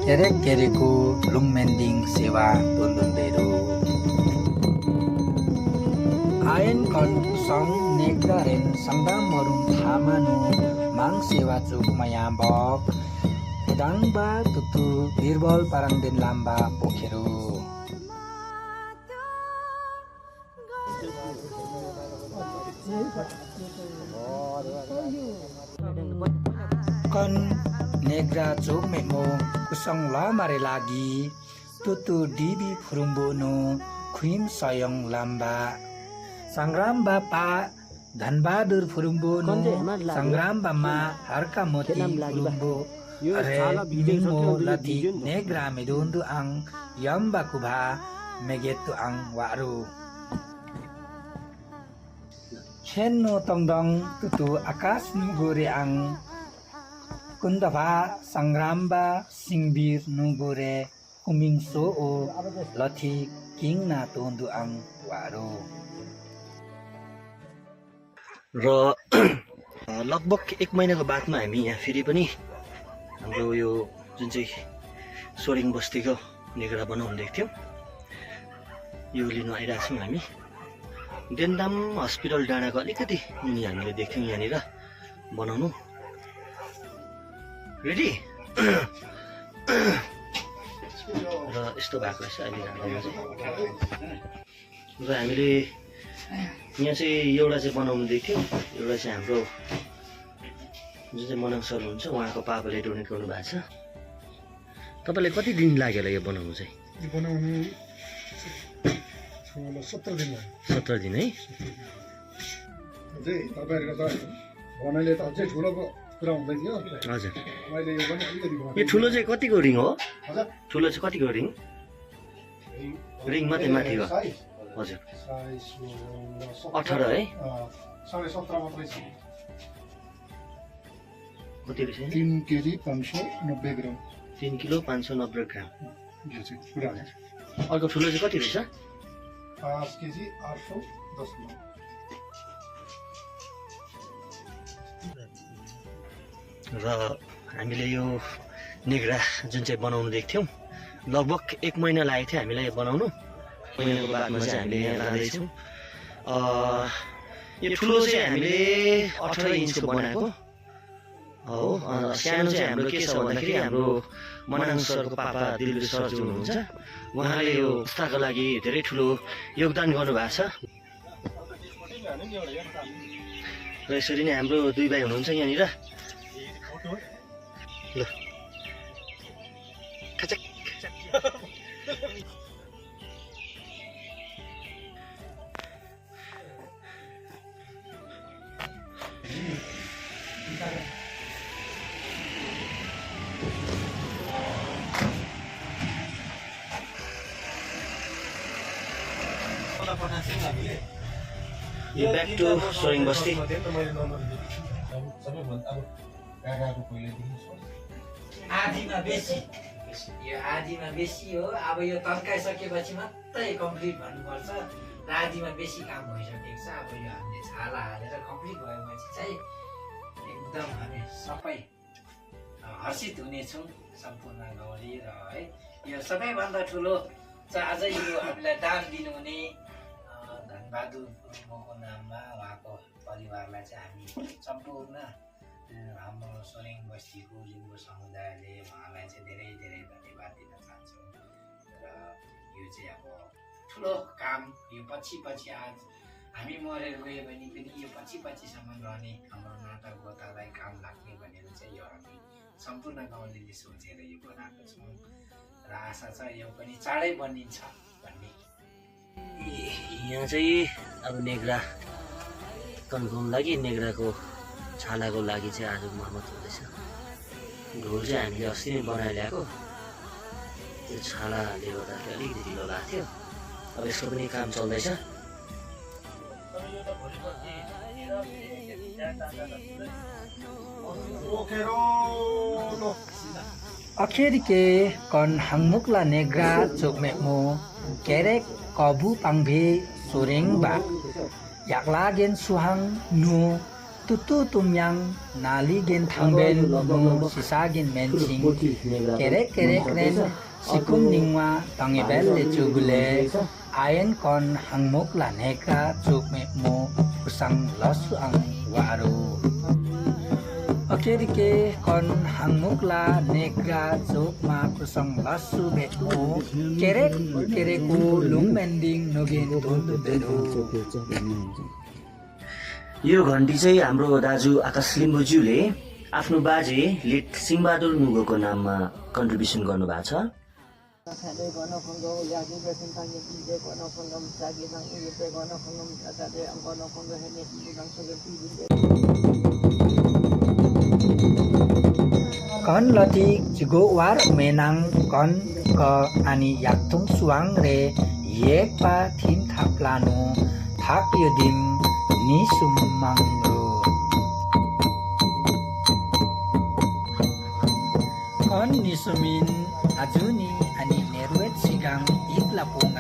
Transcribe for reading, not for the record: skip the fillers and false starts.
Kerek-kereku lungmending sewa tundundero. Ayen kon song nekdaren sangdam morung thamanu mang sewa cuk mayambok. Dangba tutu birbol parangden lamba pokhero. Kon negra cuk memo kusong la mare lagi tutu dibi furumbono khuim soyong lamba. Sangram Bapa Dhanbadur Furumbono Sangram Bama Harka Moti Furumbo Are Bimo Lati Negra Medundu Ang Yamba Kubha Megetu Ang Waru Chenno Tongdong Tutu Akas Nugore Ang Kundava Sangramba Singbir Nugore Kuming So O Lati King Na Tundu Ang Waru र लगभग 1 महिनाको बादमा हामी यहाँ फेरि पनि हाम्रो यो जुन चाहिँ सोरिङ बस्तीको नेगरा बनाउनु देख्थ्यौँ यो लिन आइरहेको छौँ हामी देन्दाम हस्पिटल डाँडाको अलिकति मुनि हामीले देख्यौँ यहाँनिर बनाउनु रेडी र यस्तो भएको रहेछ अहिले हाम्रोमा चाहिँ र हामीले यहाँ चाहिँ एउटा चाहिँ बनाउनु देख्थ्यौँ एउटा चाहिँ हाम्रो जुन चाहिँ मनाङ सर हुन्छ उहाँको पापाले डोनेट गर्नु भएको छ तपाईँलाई कति दिन लाग्यो होला यो बनाउनु चाहिँ यो बनाउनु 17 दिन लाग्यो 17 दिन है अझै तपाईँहरूको त बनाइले त अझै ठुलो कुरा हुँदै थियो हजुर मैले यो पनि अलिकति यो ठुलो चाहिँ कतिको रिङ हो हजुर ठुलो चाहिँ कतिको रिङ रिङ मात्रै माथि हो हजुर 18 है 17.5 मात्रै छ कति रहेछ 3 केजी 590 ग्राम 3 किलो 590 ग्राम यो चाहिँ पुरा अर्को ठुलो चाहिँ कति रहेछ 5 केजी 810 ग्राम र हामीले यो नेग्रा जुन चाहिँ बनाउनु देख्थ्यौँ लगभग 1 महिना लागेको थियो हामीलाई यो बनाउनु महिनाको बादमा चाहिँ हामीले यहाँ लाँदैछौँ यो ठुलो चाहिँ हामीले 18 इन्चको बनाएको हो सानो चाहिँ हाम्रो के छ भन्दाखेरि हाम्रो मनाङ सरको पापा दिलबीर सर जो हुनुहुन्छ उहाँले यो संस्थाको लागि धेरै ठुलो योगदान गर्नुभएको छ र यसरी नै हाम्रो दुई भाइ हुनुहुन्छ यहाँनिर ल खचक ब्याक टु सोरिङ बस्ती आधीमा बेसी यो आधीमा बेसी हो अब यो तन्काइसकेपछि मात्रै कम्प्लिट भन्नुपर्छ र आधीमा बेसी काम भइसकेको छ अब यो हामीले छाला हालेर कम्प्लिट भएपछि चाहिँ एकदम हामी सबै हर्षित हुनेछौँ सम्पूर्ण गाउँले र है यो सबैभन्दा ठुलो चाहिँ अझै यो हामीलाई दान दिनुहुने धनबहादुर गुरुङको नाममा उहाँको परिवारलाई चाहिँ हामी सम्पूर्ण हाम्रो सोरेङ बस्तीको लिम्बू समुदायले उहाँलाई चाहिँ धेरै धेरै धन्यवाद दिन चाहन्छौँ र यो चाहिँ अब ठुलो काम यो पछि आज हामी मरेर गयो भने पनि यो पछिसम्म रहने हाम्रो नाता गोतालाई काम लाग्ने भनेर चाहिँ यो हामी सम्पूर्ण गाउँले सोचेर यो बनाएको छौँ र आशा छ यो पनि चाँडै बनिन्छ भन्ने यहाँ चाहिँ अब नेग्रा कन्फर्म लागि नेग्राको छालाको लागि चाहिँ आज मर्मत हुँदैछ ढोल चाहिँ हामीले अस्ति नै बनाएर ल्याएको त्यो छालाले गर्दाखेरि अलिकति ढिलो भएको थियो अब यसको पनि काम चल्दैछ अखेर के कन हङमुक्ला नेग्रा चोकमेमो केरेक कबु पाङभे सोरेङ बा याक्लागेन सुहाङ नु tutu tumyang nali gen thangben mu sisagin menching kerek kerek ren sikum ningwa tangibel le chugule ayen kon hangmok la neka chuk me mo kusang lasu ang waru Okerike kon hangmok la neka chuk ma kusang lasu be mo kerek kereku lung mending nogin tuntu beru यो घन्टी चाहिँ हाम्रो दाजु आकाश लिम्बुज्यूले आफ्नो बाजे late Singh Bahadur नुगोको नाममा contribution गर्नुभएको छ। kon lati jigo war menang kon ke ani yaktung suang re yek pa thim thaplanu thak yudim ni sumangro kon ni sumin ajuni ani nerwet sigang iklapung